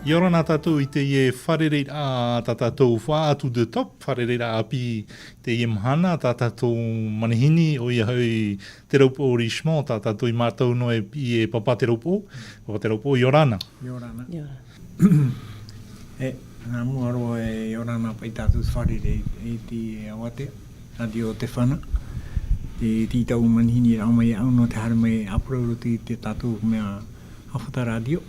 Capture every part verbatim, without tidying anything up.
ʻIa ora na tātou i teie fārereiraʻa tā tātou Faʻaʻatu de Top, fārereiraʻa ʻāpī i teie mahana, tā tātou manihini, ʻoia hoʻi Te Raupoʻo Richemond, tā tātou i mātau noa e, e Papa Te Raupoʻo, Papa Te Raupoʻo, ʻia ora na. ʻIa ora na. ʻIa ora. E, nā mua roa e ʻia ora na paʻi tātou te fārerei i te awatea, Radio Te Whana, te, te tau manihini rā mai au nō te haere mai ʻāparau roto i te tātou mea ʻāfata radio.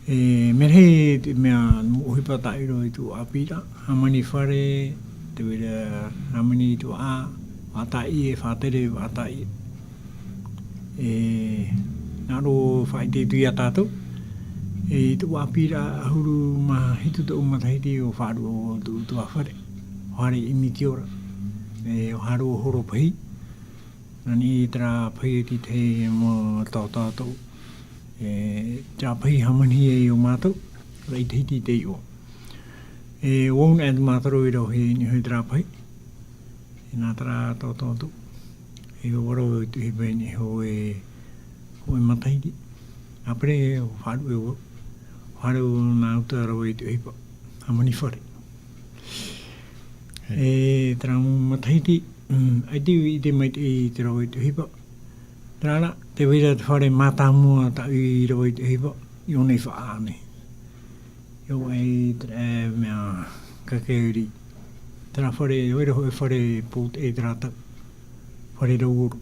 E, mea rahi te mea ʻohipa tāʻiro i tō ʻāpī ra, hāmani fare, te vera hāmani i tō ʻā, vātaʻi e faʻatere, vātaʻi. E, nā ʻō faʻaʻite atu iā tātou, e, i tō ʻāpī ra ʻahuru mā hitu tō matahiti ʻo faʻaruʻe ʻo tō, tō fare, fare i mitiora, e, ʻo haru ʻo horo pahi, nani terā pahi e titei mo tō tātou. E, terā pahi hāmani e i o mātou, ra i te hiti te i o. E, wau na e te mātaro i rau he ni hoi terā pahi. E nā terā tō tātou. E o waro i te hipe ni ho e, ho e matahiti. A pere e o faru e o, faru nā uta rau i te hipa. Hāmani fare. E, terā matahiti, mm, ai te i te mai te i te rau i te hipa. Terā rā, te vera te fare mātāmua tā i rau i te hipa, i o nei faʻa nei. I o ai te, e, mea, ka ke uri. Terā fare, o ira hoʻi fare pō te e terā tau. Fare rau oro.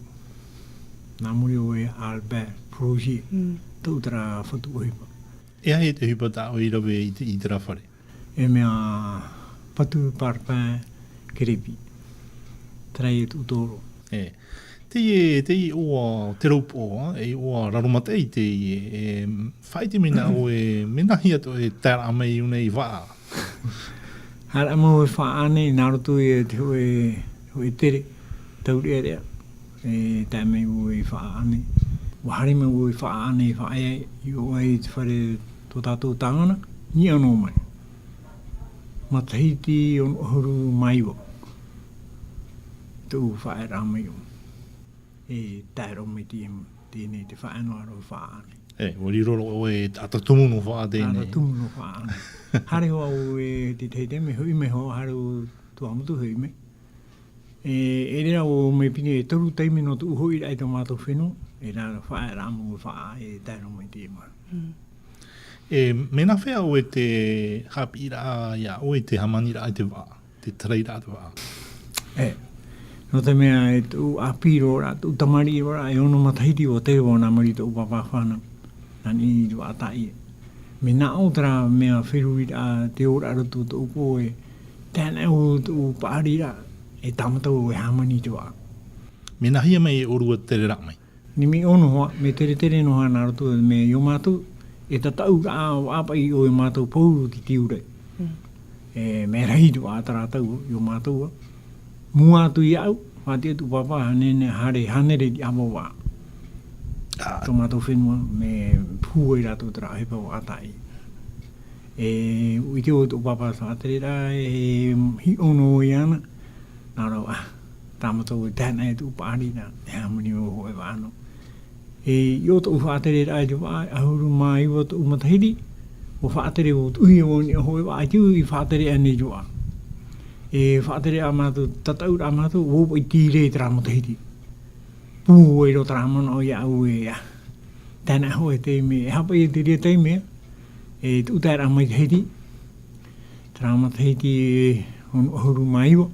Nā muri o e Albert Progier. Mm. Tau terā fatu o hipa. E ai te hipa tā o i rave i te, i terā fare. E mea patu parpin kerepi. Terā e tū tōro. E. Te, te i o Te Raupoʻo, e i o Raromataʻi te i e, e, faʻaʻite mai nā ʻoe, mea nāhea tō e taeraʻa mai i ʻō nei i vaʻa. Haere mau e faʻaʻane, nā roto i te hōʻē, hōʻē tere, taureʻareʻa, e tae mai au i faʻaʻane. Ua haere mai au i faʻaʻane, faʻaea, i o ai te fare tō tātou tāvana, niʻa noa mai. Matahiti ono ʻahuru mā iva. Tōʻu faʻaearaʻa mai au. E tae roa mai te, tēnei te faʻaea noa roa faʻaʻane. E, ua riro roa ʻoe e taʻata tumu nō faʻa tēnei. Taʻata tumu nō faʻaʻane. Haere hoʻi au e te tahi taime, hoʻi mai hoʻi, haere au Tuamotu hoʻi mai. E, e reira au mai pine e toru taime nō tōʻu hoʻiraʻa i tō mātou fenua, e rā faʻaearaʻa mau faʻa e tae roa mai te mā. Mm. E, mea nāhea ʻoe te haʻapiʻiraʻa iā ʻoe i te hāmaniraʻa i te vaʻa, te tarairaʻa te vaʻa? E, nō te mea e tōʻu ʻāpī roa ra, tōʻu tamariʻi roa ra, e ono matahiti ʻua tere vau nā muri tōʻu pāpā fānau, nā niʻa i te vaʻa tāʻie. Mea nā ʻō terā mea feruriraʻa, te ora roto tōʻu pō e, tae noa atu tōʻu paʻari ra, e tāmata vau e hāmani i te vaʻa. Mea nāhea mai e ʻōrua tereraʻa mai? Nimi ono hoʻi, mea teretere noa nā roto, mea i o mātou, e tataʻuraʻa vaʻa paʻi ʻo i mātou pauroa te tiurai. Mm. E, mea rahi te vaʻa terā tau, i o mātou, mua atu iāʻu, faʻaʻite atu pāpā, hānere, hānere, hānere te ʻāvaʻa. Ah. Tō mātou fenua, mea pū ai rātou terā ʻohipa vaʻa tāʻie. E, ʻua ʻite au tō pāpā faʻatereraʻa, e, hiʻo noa iāna, nā reira, ah, tāmata vau e tae noa atu paʻari ra, e hāmani vau hoʻi e vaʻa nō. E, i o tōʻu faʻatereraʻa i te vaʻa, ʻahuru mā iva tōʻu matahiti, ʻua faʻatere vau, tuʻu vau i niʻa hoʻi e vaʻa, ʻaita i faʻatere aʻe nei te vaʻa. E, faʻatere ā mātou, tataʻuraʻa mātou, ʻua paʻi tīrē terā matahiti. Pū ai roa terā manaʻo iāʻu e, ah, tae noa hoʻi te taime, e haʻapaʻo i te reira taime, e tū taeraʻa mai te hiti, terā matahiti e ono ʻahuru mā iva,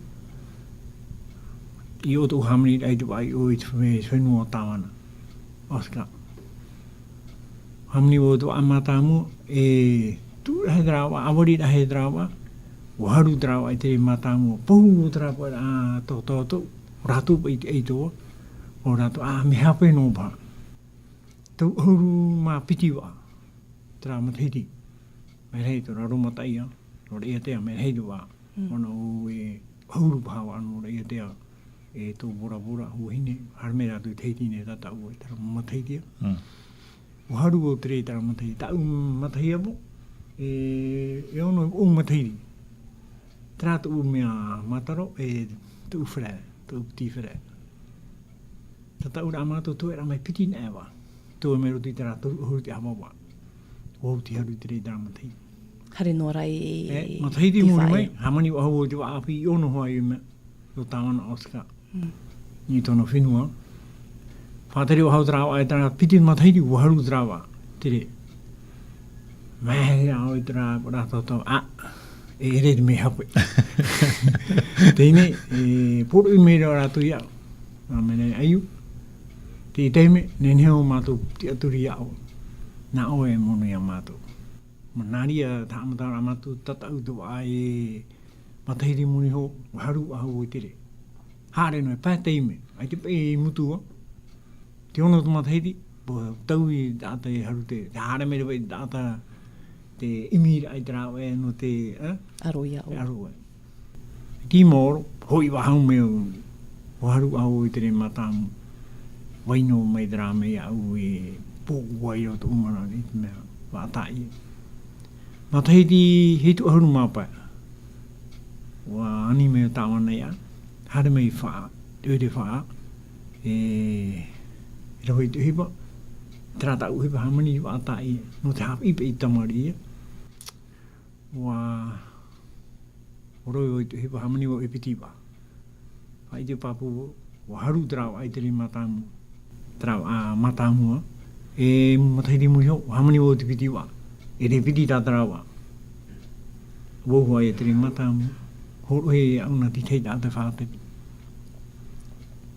i o tōʻu hāmaniraʻa i te vaʻa i ʻō i te fe-, fenua o Tāvana. Oscar. Hāmani vau te vaʻa mātāmua, e tū rahi terā vaʻa, ʻāvari rahi terā vaʻa, ʻua haru terā vaʻa i te reira mātāmua, pahu terā paʻi ra, ā, tō, tō, tō, rātou paʻi i te ʻaito, ʻo rātou, ā, mea hape nō paha. Tau ʻahuru mā piti vaʻa, terā matahiti. Mea rahi tō Raromataʻi, nō Raʻiātea, mea rahi te vaʻa. Mm. Ono ʻoe, ʻahuru paha vaʻa nō Raʻiātea, e tō Bora Bora, Huahine, haere mai rātou i te hiti nei tātaʻu e terā matahiti. Mm. ʻUa haru vau terā i terā matahiti. Tāʻu matahiti ʻāvaʻe, e, e ono ʻō matahiti. Terā tōʻu mea mātaro, e tōʻu frère, tōʻu petit frère. Tataʻuraʻa mātou, toe rā mai piti noa vaʻa. Toe mai roto i terā toru ʻahuru te ʻāvaʻe. ʻUa oti haru te reira matahiti. Haere noa ra i, e, i matahiti te muri faʻaea mai, hāmani vau i te vaʻa ʻāpī, i ʻō noa hoʻi au i mea, i ʻō tāvana Oscar. Mm. I tōna fenua. Faʻatere vau terā vaʻa, e terā piti matahiti, ʻua haru terā vaʻa. Tere. Maere au i terā, rātou tau, a, e ʻere te mea hape. Teie nei, e poroʻi mai ra rātou iāʻu. Nā mea nei, ʻaiū. Te taime, nehenehe ʻo mātou tiʻaturi iāʻu. Nā ʻoe e mono iā mātou. Manaʻo ia, te haʻamataraʻa mātou, tataʻu te vaʻa e matahiti muri iho, ʻua haru vau i te reira. Haere noa, e pae taime, ʻaita paʻi i Mutu ā. Te ono o te matahiti, ʻua tau i taʻata e haru te, te haere mai ra paʻi taʻata te ʻimi ra i terā vaʻa nō te, e? Aro iāʻu. Te aro ē. Tei maoro, hoʻi vau mai au, ʻua haru au i te reira mātāmua. Vai noa mai terā mea iāʻu e pōʻoa ai tōʻu manaʻo i te mea vaʻa tāʻie. Matahiti hitu ʻahuru mā pae. ʻUa ani mai ʻo tāvana iāʻu, haere mai faʻa, te ʻoire faʻa, e, e rave i te ʻohipa, terā tāʻu ʻohipa hāmani vaʻa tāʻie, nō te haʻapiʻi paʻi i te tamariʻi ia. ʻUa, ʻua rave vau i te ʻohipa hāmani vau e piti vaʻa. Faʻaʻite pāpū vau, ʻua haru terā vaʻa i te reira mātāmua. Terā vaʻa mātāmua. E matahiti muri iho, ʻua hāmani vau i te piti vaʻa. E ʻere piti tā terā vaʻa. Vau hoʻi i te reira mātāmua. Hōroʻahia iāʻu nā te tahi taʻata e faʻatere.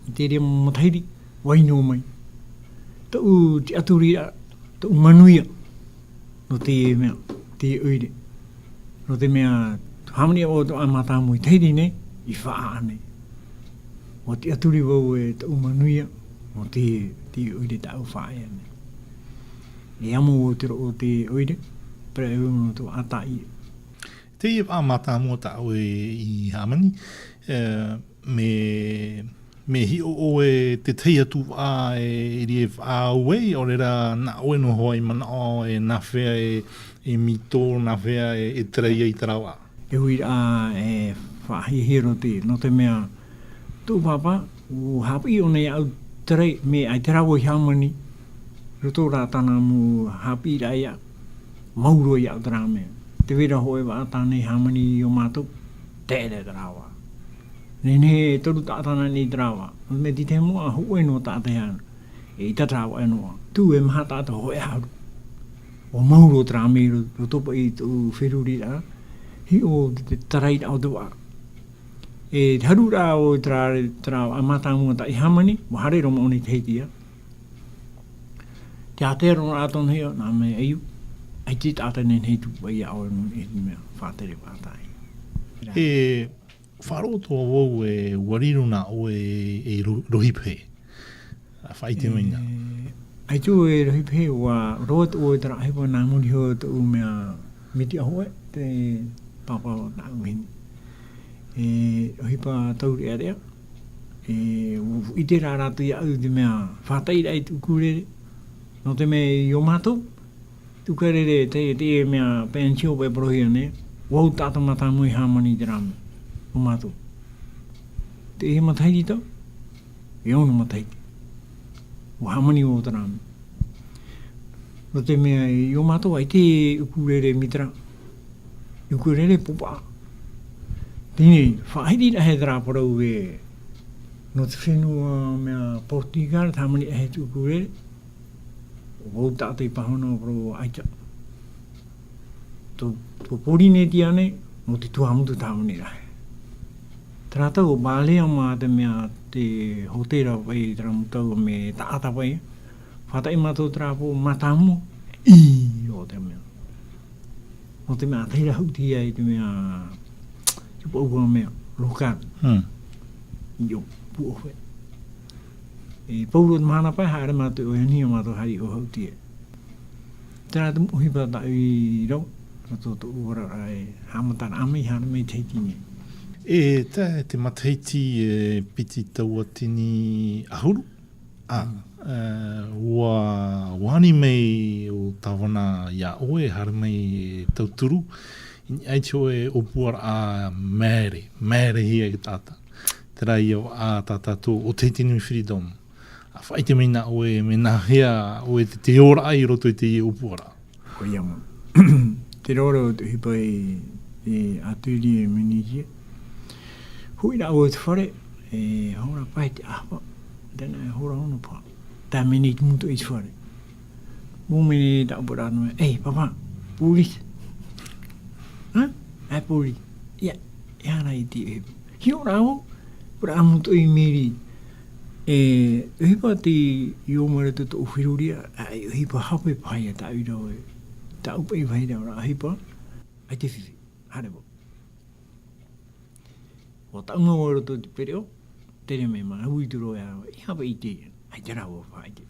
I te reira matahiti, vai noa mai. Tōʻu tiʻaturiraʻa, tōʻu manuia. Nō te mea, te ʻoire. Nō te mea, hāmani vau i te vaʻa mātāmua i te taime nei, i faʻaʻā nei. ʻUa tiʻaturi vau e tōʻu manuia, nō te, te ʻoire tāʻu faʻaea nei. E amo vau te roʻo o te ʻoire, pērā e au nō te vaʻa tāʻie. Teie vaʻa mātāmua tā ʻoe i hāmani, e, mea, mea hiʻo ʻoe te tahi atu vaʻa e, e rave faʻaau ai, ʻaore rā nā ʻoe noa hoʻi i manaʻo e nāfea e, e mito, nāfea e, e tere ai terā vaʻa. E uiraʻa e faʻahiahia roa te, nō te mea, tōʻu pāpā, ʻua haʻapiʻi ʻōna iāʻu terā, mea ʻaita rā vau i hāmani, roto rā tāna mau haʻapiʻiraʻa iāʻu, mau roa iāʻu terā mea. Tē vai ra hōʻē vaʻa tāna i hāmani iō mātou, tere terā vaʻa. Nehenehe e toru taʻata nā niʻa i terā vaʻa. Nō te mea tei te moʻa, hōʻē noa taʻata e haru. E ʻaita terā vaʻa noa. Tuʻu e maha taʻata hōʻē ʻahuru. ʻUa mau roa terā mea ro-, roto paʻi i tōʻu feruriraʻa. Hiʻo te, te tarairaʻa o te vaʻa. E te haruraʻa o terā, terā vaʻa mātāmua tā i hāmani, ʻua haere roa māʻona i te hiti ia. Te ātea roa tōna hiʻo, nā mea ʻaiū, ʻaita taʻata nehenehe e tupu ai iā ʻoe nō te mea faʻatere faʻatae. E faʻaroʻo atoʻa vau e ʻua riro nā ʻoe e, e ro-, rohipehe. A faʻaʻite mai na. E, ʻaita e rohipehe, ʻua roaʻa atoʻa vau i terā ʻohipa nā muri iho tōʻu mea mitiʻa hōʻē, te pāpā o tāʻu vahine. E, ʻohipa taureʻareʻa, e, ʻua ʻite rā rātou iāʻu te mea faʻataʻiraʻa i te ukulele. Nō te mea iō mātou, te ukulele, te, te mea paʻi e tio paʻi e parauhia nei, ʻua au taʻata mātāmua i hāmani i terā mea, iō mātou. Teie matahiti tau, e ono matahiti. ʻUa hāmani vau terā mea. Nō te mea iō mātou ʻaita e ukulele mītera. Ukulele pōpaʻa. Teie nei, faʻahiti rahi terā parau ē, nō te fenua mea Portugal, te hāmani rahi te ukulele. ʻO vau taʻata i pāhono, ʻo parau ʻaita. Tō, tō Pōrīnetia nei, nō te Tuamotu te hāmani rahi. Terā tau ʻo Bālea mā te mea te hōtēra paʻi, terā mau tau mea taʻata paʻi. Faʻataʻi mātou terā pō mātāmua, ʻī, ʻo te mea. Nō te mea, ʻaita e rave atu ia i te mea, te pāpū mea, local. Hmm. ʻIo, pūʻohu. E pau roa te mahana paʻi, haere mātou i ʻō i ani, ʻo mātou haere i ʻō haʻuti e. Terā te mau ʻohipa tāʻu i rave, nō tō, tōʻu oraraʻa e haʻamataraʻa mai, haere mai i te hiti nei. E, te, te matahiti e piti tauatini ʻahuru, a, e, ʻua, ʻua ani mai ʻo Tāvana iā ʻoe, haere mai e tauturu, i niʻa i te hōʻē ʻōpuaraʻa maere, maere hia e te taʻata. Terā ia vaʻa tā tātou ʻo Tahiti Nui Freedom. A faʻaʻite mai na ʻoe, mea nāhea ʻoe te, te ora i roto i teie ʻōpuaraʻa. Paʻi ia mau. Te roa o te ʻohipa i, i atelier menuisier. Hoʻi rā ʻoe i te fare, e hora pae te ʻāfa. Tēnā e hora ono paha. Tae mai nei te mūtoʻi i te fare. Mau mai nei tāʻu parau noa, "Ei, papa, pōrisi." "Hā? ʻAe, pōrisi." "Ia, e aha rā i te ʻohipa?" Hiʻo rā vau, parau mūtoʻi i Mary. E, ʻohipa te i ō mai roto tōʻu feruri, ʻae, ʻohipa hape paha ia tāʻu i raro e. Tāʻu paʻi vahine ora ʻohipa, ʻaita e fifi, haere vau. ʻUa taʻu noa vau i roto i te pereʻoʻo, tere mai māua, ui atu ra vau, e aha paʻi te, ʻaita rā vau faʻaʻite.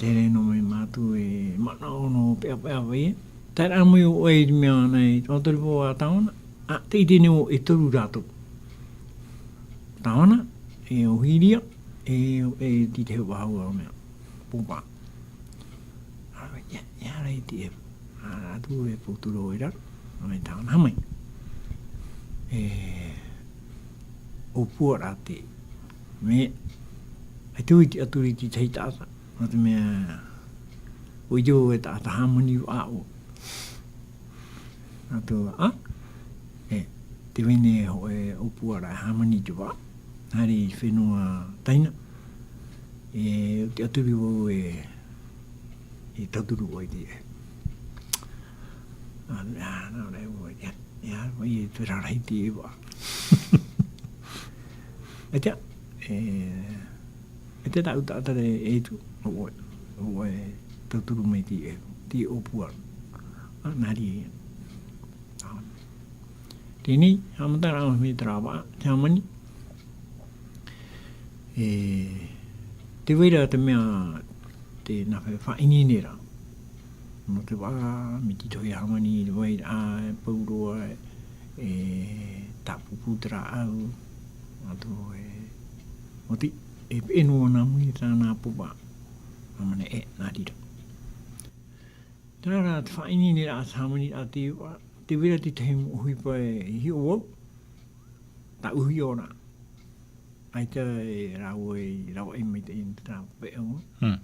Tere noa mai mātou e manaʻo noa peʻapeʻa vau ia. Tae rā mai ʻoe i te mea nei, ʻo te repo a tāvana, ā, tē ʻite nei vau e toru rātou. Tāvana, e ʻo Hiria, e, e Titeheuvaha ʻo mea. Pōpā. ʻĀ, ia, ia rā i te e, ā, atu e pōturo i raro, ā, mai tāvana, haere mai. E, ʻōpua rā te, mea, ʻaita i te ʻaturi i te tahi taʻata, nō te mea, ʻua ʻite vau e taʻata hāmani vaʻa ʻoe. Nā tō, ā, e, te vahine hōʻē ʻōpua rā e hāmani i te vaʻa, haere i te fenua Taina, e, ʻua ʻaturi vau e, e tauturu ʻoe i te, ā, ā, nā reira vau, ia, ia, vau i te rarahi i te vaʻa. ʻAita, e, ʻaita tāʻu taʻata e ʻē atu, ʻo ʻoe, ʻo ʻoe e tauturu mai i te, te ʻōpua. Ā, nā reira. Ā. Teie nei, haʻamata rā mai terā vaʻa, te hāmani. E, tē vai ra te mea, te nā fea faʻaineine ra. Nō te vaʻa, mai te tohi hāmani, vai, ā, e pauroa, e tāpūpū te rāʻau, ā tō, e, ʻoti, e peʻe noa nā moni tāna pōpā. Hāmani e, nā reira. Terā rā te faʻaineine ra te hāmani ra te vaʻa, tē vai ra te tahi mau ʻohipa e hiʻo vau, tāʻu hiʻo ra. ʻAita e rāua i ravaʻi maitaʻi i terā pae ʻaono. Hmm.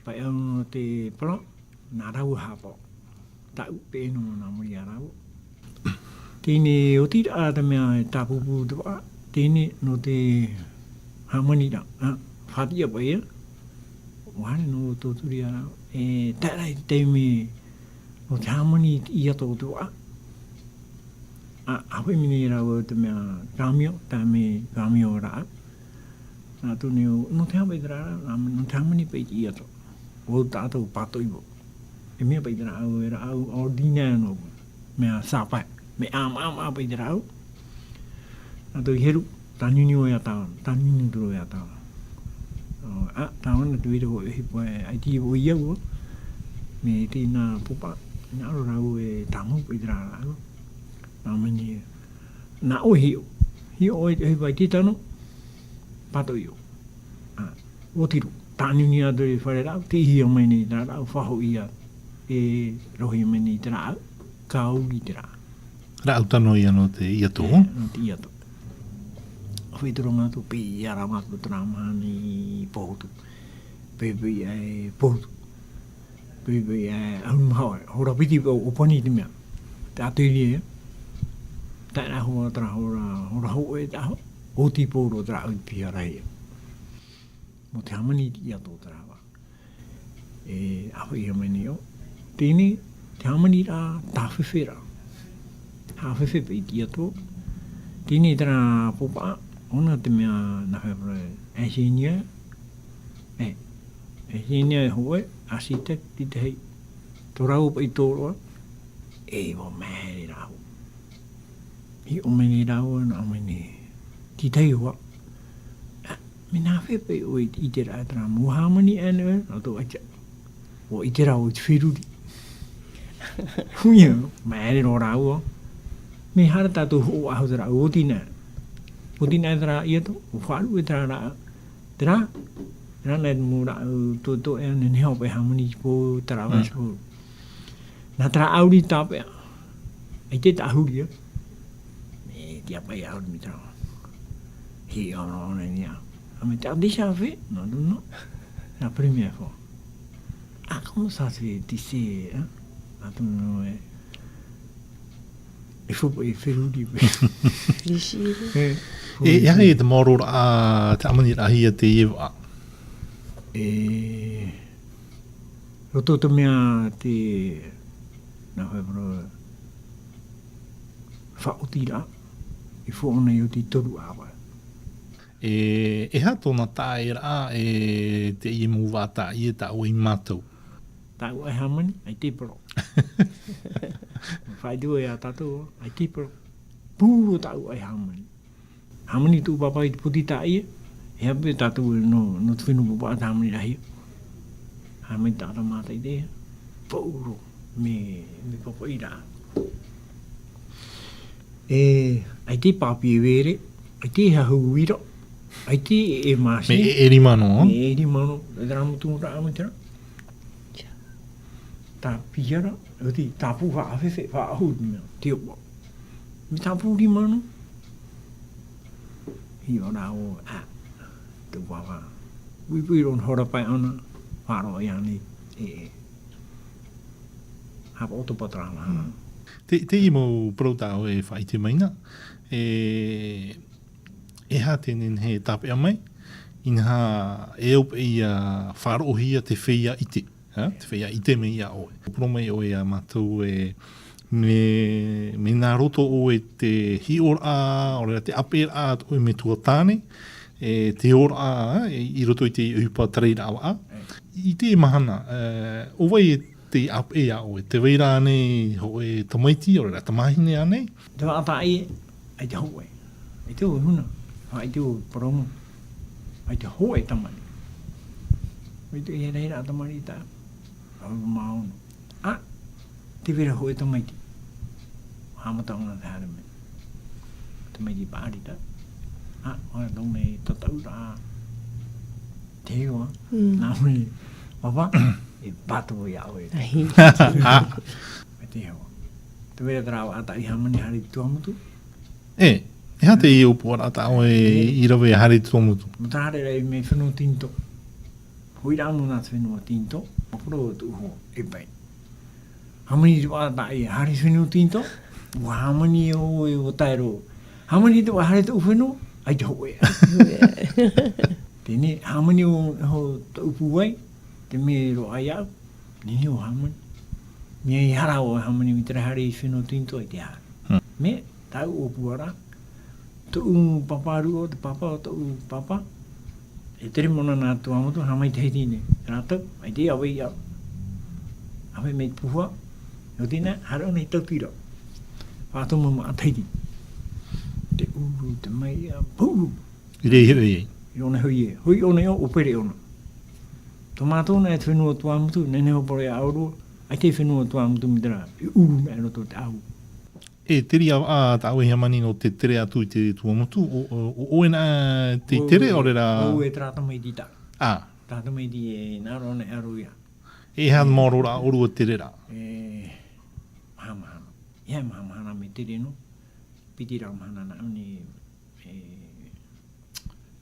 Pae ʻaono nō te plan, nā rāua haʻapaʻo. Tāʻu peʻe noa nā moni ia rāua. Teie nei ʻoti ra te mea e tāpūpū te vaʻa, teie nei nō te hāmani ra, ā, fātiʻa paʻi ia. ʻUa haere nō tauturu ia rāua. E tae ra i te taime nō te hāmani i te ʻiato o te vaʻa. Ā, ʻāfaʻi mai nei rāua te mea camion, tae mai camion rāʻau. Nā tō nei, nō te aha paʻi terā rāʻau, nā, nō te hāmani paʻi i te ʻiato. Vau tātou pātoʻi vau. E mea paʻi te rāʻau, e rāʻau ordinaire noa. Mea sāpae, mea ʻāmaʻamaʻa paʻi te rāʻau. Nā tō i heru, tānuni vau ia tāvana, tānuni atu ra vau ia tāvana. Ā, tāvana tē vai ra vau e ʻohipa e, ʻaita vau i au, mai tēnā pōpā, nā ʻō ra vau e tāmau paʻi terā rāʻau. Nā mea nei, nā ʻoe hiʻo, hiʻo ʻoe i te ʻohipa i te tano, pātoʻi ʻoe. Ā, ʻua tiro, tānuni atu i te fare rāʻau, tei hia mai nei terā rāʻau, faʻahoʻi ia, e rohi mai nei te rāʻau, ka uri te rā. Rāʻau tano ia nō te ʻiato. E, nō te ʻiato. Hoʻi atu ra mātou, pē ia rā mātou terā mahana i Pohutu. Pē, pē ia e Pohutu. Pē, pē ia e ʻahuru mā hōʻē, hora piti vau ʻōpani i te mea. Te atelier, tae ra hora, terā hora, hora hōʻē te aho, ʻoti pauroa terā ʻau i te piha rahi. Nō te hāmani i te ʻiato terā vaʻa. E, ʻāfaʻihia mai nei ʻoe. Teie nei, te hāmani ra, tāfefe ra. Haʻafefe paʻi i te ʻiato. Teie nei terā pōpā, ʻōna te mea nā fea parau, ingénieur. E, ingénieur hōʻē, architecte te tahi. Tō rāua paʻi tōroʻa. E, ʻua maere rāua. Hiʻo mai nei rāua, nā ʻō mai nei. Te tahi hoa. Ā, mea nā fea paʻi ʻoe i ʻite ra terā mau hāmani ʻānei, nā tō ʻaita. ʻUa ʻite ra vau i te feruri. Huia, maere roa rāua. Mea haere tātou hoʻo ahu terā, ʻoti na. ʻOti na terā ʻiato, ʻua faʻaruʻe terā rā. Terā, terā nā te mau rāʻau tō, tō, e, nehenehe paʻi hāmani i te pō, terā vau i te pō. Nā terā ʻauri tāpeʻa. ʻAita e tāhuri, ā. E, tīaʻi paʻi ʻauri mai terā. Hiʻo noa nei ia. Ah, mais t'as déjà fait? Non, non, non. La première fois. Ah, comment ça, c'est, tu sais, hein? Attends, non, ouais. Il faut, il fait rouler. Ici. Eh, e, e aha te maoro rā, te amaniraʻahia teie vaʻa? E, roto te mea te, nā whai maro, faʻaotiraʻa, e fō ana i oti toru ʻāvae. E, e aha tōna taʻaʻēraʻa, e teie mau vaʻa tāʻie tā ʻoe i mātau? Tāʻu ʻae hāmani, ʻaita e parau. Faʻaʻite ʻoe iā tātou, ʻaita e parau. Pū roa tāʻu ʻae hāmani. Hāmani tōʻu pāpā i te poti tāʻie, e hape tātou nō, nō te fenua pāpaʻi te hāmani rahi. Hāmani taʻata mātaʻitaʻi, pū roa, mea, mea pāpaʻi rā. E, ʻaita e pāpie vere, ʻaita e hahu uira, ʻaita e, e māsini. Mea e, e rima noa. Mea e rima noa, e te rā motu rā, mea te rā. Tā piha ra, oti, tā pū faʻafefe, faʻaʻohu te mea, te opa. Mea tā pū rima noa. Hiʻo rā ʻo, ā, te uaua. Puipui roa hora pae ʻana, faʻaroʻo iāna, e, e. Hapa ʻoto pātara mahana. Mm. Te, teie mau parau tā ʻoe e faʻaʻite mai na, e, e aha te nehenehe e tāpeʻa mai, inaha e au paʻi ʻia faʻaroʻohia te feiā ʻite, ā, te feiā ʻite mai iā ʻoe. Parau mai ʻoe iā mātou e, mea, mea nā roto ʻoe te hiʻoraʻa, ʻaore rā te ʻāpeʻeraʻa a tō ʻoe metua tāne, e, te ora, e, i roto i te ʻohipa terā vaʻa. Mm. I teie mahana, e, ʻo vai e tē ʻāpeʻe iā ʻoe, tē vai ra ānei hōʻē tamaiti, ʻaore rā tamāhine ānei? Te vaʻa tāʻie, ʻaita hōʻē. ʻAita hōʻē huna, ʻaita hōʻē parau mau. ʻAita hōʻē tamariʻi. ʻAita e rave ra tamariʻi tāʻu. ʻAhuru mā ono. Ā, tē vai ra hōʻē tamaiti. Haʻamata ʻōna te haere mai. Tamaiti paʻari tāʻu. Ā, ʻaore tō mea tataʻuraʻa. Te iʻoa. Mm. Nā ʻoe, pāpā, e pātoʻi iā ʻoe. Ahi. Ā. Mai te iʻoa. Tē vai ra terā vaʻa tāʻie hāmani haere i Tuamotu. E, e aha teie ʻōpuaraʻa tā ʻoe i rave haere i Tuamotu? Mea terā haere ra i te fenua Tinitō. Hoʻi ra mau nā te fenua Tinitō, ʻua parau atu hoʻi e pai. Hāmani te vaʻa tāʻie haere i te fenua Tinitō, ʻua hāmani ʻoe, ʻua tae roa. Hāmani te vaʻa haere i tōʻu fenua, ʻaita hōʻē. Teie, hāmani ʻo, ʻo tōʻu pūai, te mea roaʻa iāʻu, nehenehe ʻo hāmani. Mea ʻia haere ʻo hāmani mai terā haere i te fenua Tinitō, ʻaita e haere. Hmm. Mea, tāʻu ʻōpuaraʻa, tōʻu pāpā rua, te pāpā o tōʻu pāpā, e tere mau nā Tuamotu, haʻamata i Tahiti nei. Rātou, ʻaita e ʻave iāʻu. ʻAve mai te puha, nō teie nei, haere ʻōna i Tautira. Faʻatomo maʻa Tahiti. Te ʻuru, te maiʻa, pū. I reira hoʻi. I ʻōna hoʻi ē. Hoʻi ʻōna i ʻō, ʻo pere ʻōna. Tō mātou nei te fenua Tuamotu, nehenehe e parau iā ʻoe, ʻaita e fenua Tuamotu mai terā, e ʻuru mai i roto i te ʻahu. E, terā vaʻa tā ʻoe i hāmani nō te tere atu i te Tuamotu, ʻo, ʻo, ʻo ʻoe nā tei tere, ʻaore rā? ʻO, ʻo terā tamaiti tāʻu. Ā. Terā tamaiti e nā roa nei ʻaru ia. E aha te maoro ra ʻōrua tere ra? E, maha mahana. E maha mahana mea tere noa. Piti ra mahana nā ʻō nei, e,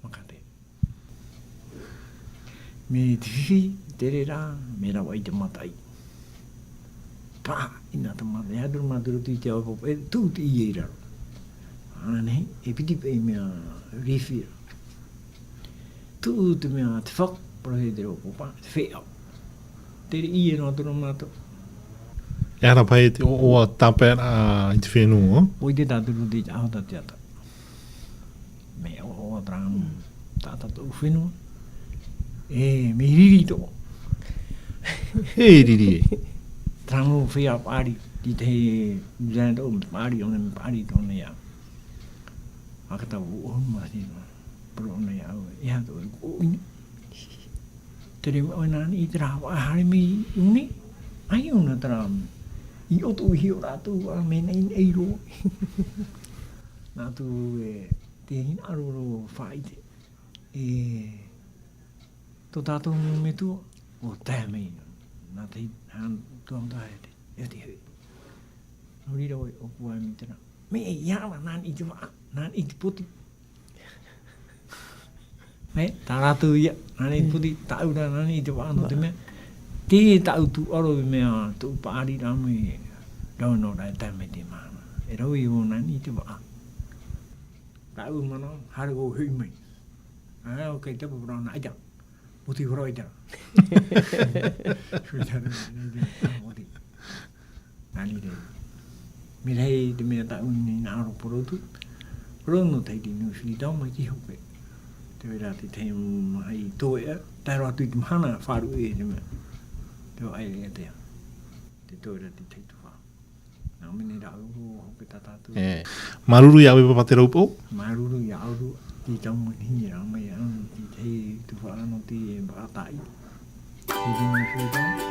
Makate. Mai te fifi, tere ra, mea rave i te mataʻi. Pā, i nā te mataʻi, e haere atu mātou i roto i te ao papa, e tuʻu te ʻie i raro. Ānei, e piti paʻi mea rifi ra. Tuʻu te mea te fak, parau hia te reo papa, te feʻao. Tere ʻie noa atu ra mātou. E ara paʻi te ʻoaʻoa tāpaeraʻa i te fenua? ʻOia tātou i te ʻahu tā te ata. Mea ʻoaʻoa terā mau, tā tātou fenua. E, mea riri tō. E riri e. Terā mau feiā paʻari, i te hē, i te hē tō paʻari, ʻōna mea paʻari tōna iā. Aka tau o, o, ma, si, ma. Parau ʻōna iāʻu, e aha tō, o, ʻoʻina. Tere mai ʻoe nā niʻa i terā vaʻa haere mai i ʻō nei. ʻAi ʻōna terā, i ʻō tō, i hiʻo rātou, ā, mea naʻinaʻi roa. Nā tō, e, te hinaʻaro roa faʻaʻite. E, tō tātou mau metua, ʻua tae mai. Nā te, hā, tō ʻoe haere, e te hui. Nō reira ʻoe, ʻōpua mai terā. Mea, e, ia, nā niʻa i te vaʻa, nā niʻa i te poti. Mea, tā rātou ia, nā niʻa i te poti, tāʻu rā, nā niʻa i te vaʻa, nō te mea, Te tāʻu tūʻaro i mea tōʻu paʻari rā mai, rau nō rā e tae mai te mahana. E rau i ō nani i te vaʻa. Tāʻu mana, haere ʻo hoʻi mai. Ā, ʻo kai tapu rā nā ʻaita. Mōti hora i tera. Sui tera, mōti. Nā reira. Mea rahi te mea tāʻu nei nā aro porotu. Porotu nō Tahiti New Freedom mai te hope. Te vera te tahi maha i tō ea. Tae roa atu i te mahana faru e te mea. Te o ai e te. Te tō ea te tahi tuha. Nā mene rā uru o hope tā tātou. E. Māuruuru iā ʻoe papa te raupo. Māuruuru iā uru. Te tau moni rā mai anu te tahi tuha ano te e maratai. Tahiti New Freedom.